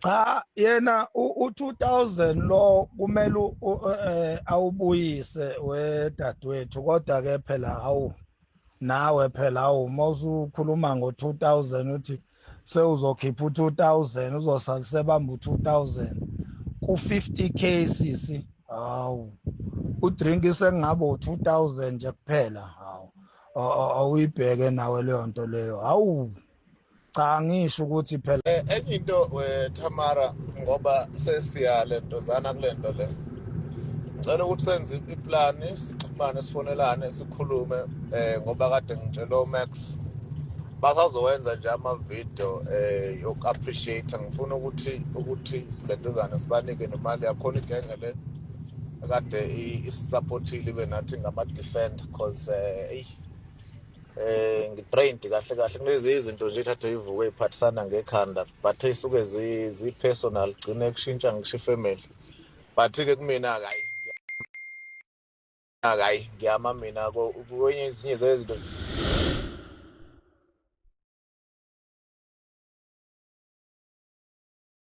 Cha, yena u2000 lo kumele awubuyise wedadewethu, kodwa ke phela hawu, nawe phela hawu, mawusukhuluma ngo2000 uthi sewuzokhipha u2000, uzosala sebamba u2000 ku50K, sisi. Hawu, udrink sengabe u2000 nje kuphela. Hawu, awuyibheke nawe leyo nto leyo. Hawu cha, ngisho ukuthi phela Enye into, Tamara, ngoba sesiya lentozana kule nto le, ngicela ukuthi senze iplani, sixhumane, sifonelane, sikhulume, ngoba kade ngitshela oMax basazowenza nje ama-video yoku-appreciate. Ngifuna ukuthi silentozane sibanike nemali yakhona, igenge le kade isupportile, ibe nathi ngama-defend, 'cause eyi, ngi-drained kahle kahle kulezi izinto nje thathe ivuke iphathisana ngekhanda, but ey'suke zi-personal, gcine kushintsha ngisho ifamily. But-ke kumina hayi, hayi, ngiyama mina kwenye ezinye zezinto.